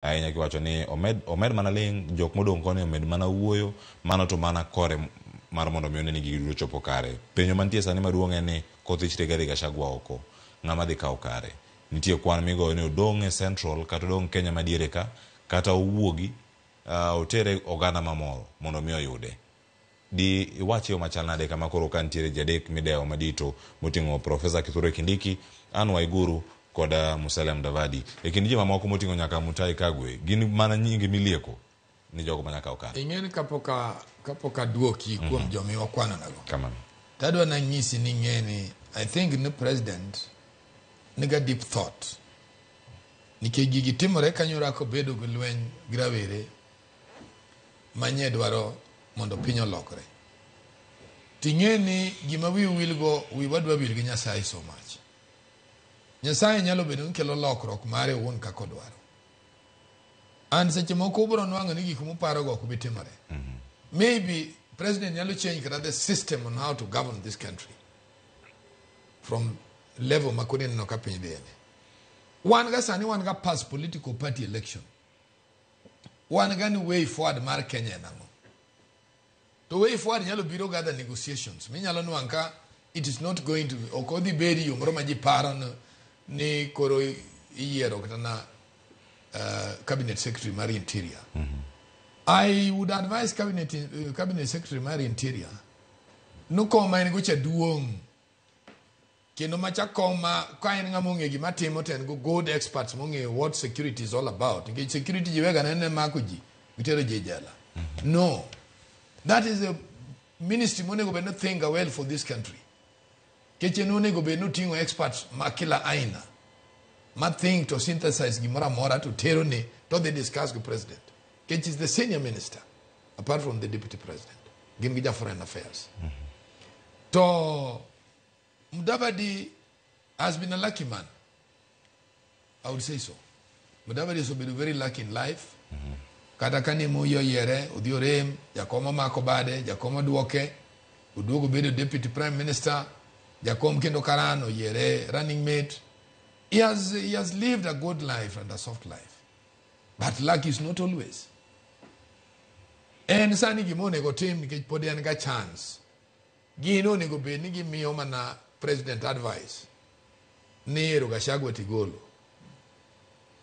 Ahinya kiwacho ni omed mana ling' jok modong' koni omed mana wuoyo mano to mana kore mar mondo mi one ni gigi duto chopo kare. Penjo mantie sani maduong' en ni kothich Rigathi Gachagua oko, ng'ama dhi kawo kare? Nitie kwan migoyo ni odong' e Central kata odong' Kenya madiere ka kata owuogi otere oganda mamoro mondo mi oyude. Di iwach yo machal nade kama koro ka nitiere ji adek midewo madito moting'o Profesa Kithure Kindiki, Anne Waiguru kod Musalia Mudavadi. E kind ji mamoko moting'o nyaka Mutahi Kagwe, gin mana nyinge milieko ni jogo manya kawo kare. Ing'e ni kapok aduoki kuom joma iwakwano nago. Kamano. Tadwa nanyisi ni ing'e ni I think ni president niga deep thought. Nikech gigi timore kanyo kobedo gi lweny gi rawere manye dwaro mondo piny olokre. Ting'e ni gima wiu wilgo wiwa dwa wil gi Nyasaye so much. Nyasaye nyalo bedo ni kelo lokruok mare owuon kaka odwaro. And seche moko ubiro nwang'o ni gik muparogo ok bi timore. Maybe president nyalo change kata the system on how to govern this country from level ma koro ineno ka piny dhiye ni. Wan ga sani wan ga past political party election. Wan ga ni way forward mar Kenya en ang'o? To way forward nyalo biro gather negotiations. Minyalo nwang' ka it is not going to ok odhi bedi yo moro ma ji paro ni koro iyiero kata na cabinet secretary mar interior. I would advise cabinet secretary mar interior no koma en go cha duong' kendo macha koma ka en ng'ama ong'e gima timo to en go good experts mong'eyo what security is all about, nikech security ji wega nene mako ji gitero ji e jela. No, that is a ministry monego bed ni think well for this country. Kech en onego bed ni oting'o experts ma kila aina ma think to synthesize gimoro amora to tero ni to dhi discuss gi president. Kech is the senior minister apart from the deputy president, gin gi ja foreign affairs. To Mudavadi has been a lucky man. I would say so. Mudavadi has been very lucky in life. Kata kane Moi oyiere, odhi orem, jakom omako bade, jakom oduoke, oduogo bedo deputy prime minister, jakom kendo Karan oyiere running mate. He has lived a good life and a soft life. But luck is not always. En sani gima onego otim nikech pod en ga chance. Gin onego bed ni gimiyo mana president advice ni ero Gachagua tigolo.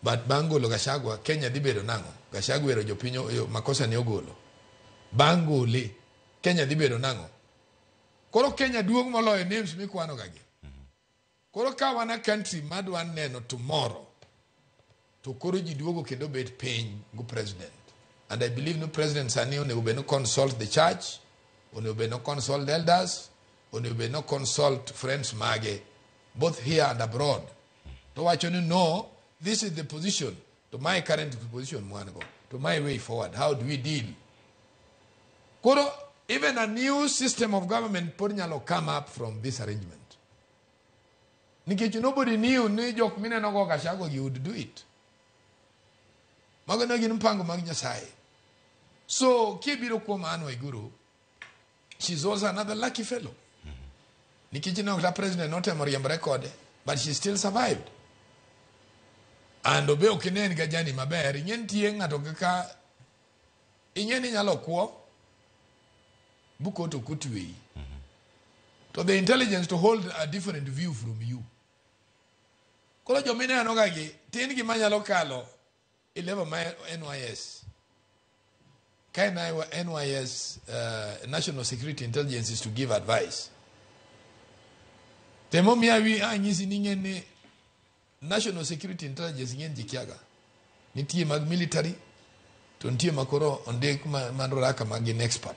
But bang' golo Gachagua, Kenya dhi bedo nang'o? Gachagua ero jopiny makosa ne ogolo. Bang' gole, Kenya dhi bedo nang'o? Koro Kenya duong' moloyo names mikwano ga gi. Koro ka wan a country madwa neno tomorrow, to koro ji duogo kendo bet piny go president. And I believe no president sani onego bed no consult the church, onego bed no consult elders, onego bed no consult friends mage, both here and abroad. To wacho ni no, this is the position, to my current position mwan go, to my way forward, how do we deal? Koro even a new system of government pod nyalo come up from this arrangement. Nikech nobody knew ni jok mineno go Gachagua gi would do it. Mago ne gin mpango mag Nyasaye. So kibiro kuom Anne Waiguru, she's also another lucky fellow. Nikech ne kata president notemo riembore kode, but she still survived. And obe ok inen ga jani maber, ing'e nitie ng'ato kaka ing'e ni nyalo kuo bukoto kotweyi. To the intelligence to hold a different view from you. Koro jomineno ga gi, tin gima nyalo kalo e level ma NYS. Ka NYS, National Security Intelligence, is to give advice. Temo miya wi anyisi ni ing'e ni National Security Intelligence ng'eny ji kiaga. Nitie mag military, to nitie ma koro ondik man raka ma gin experts.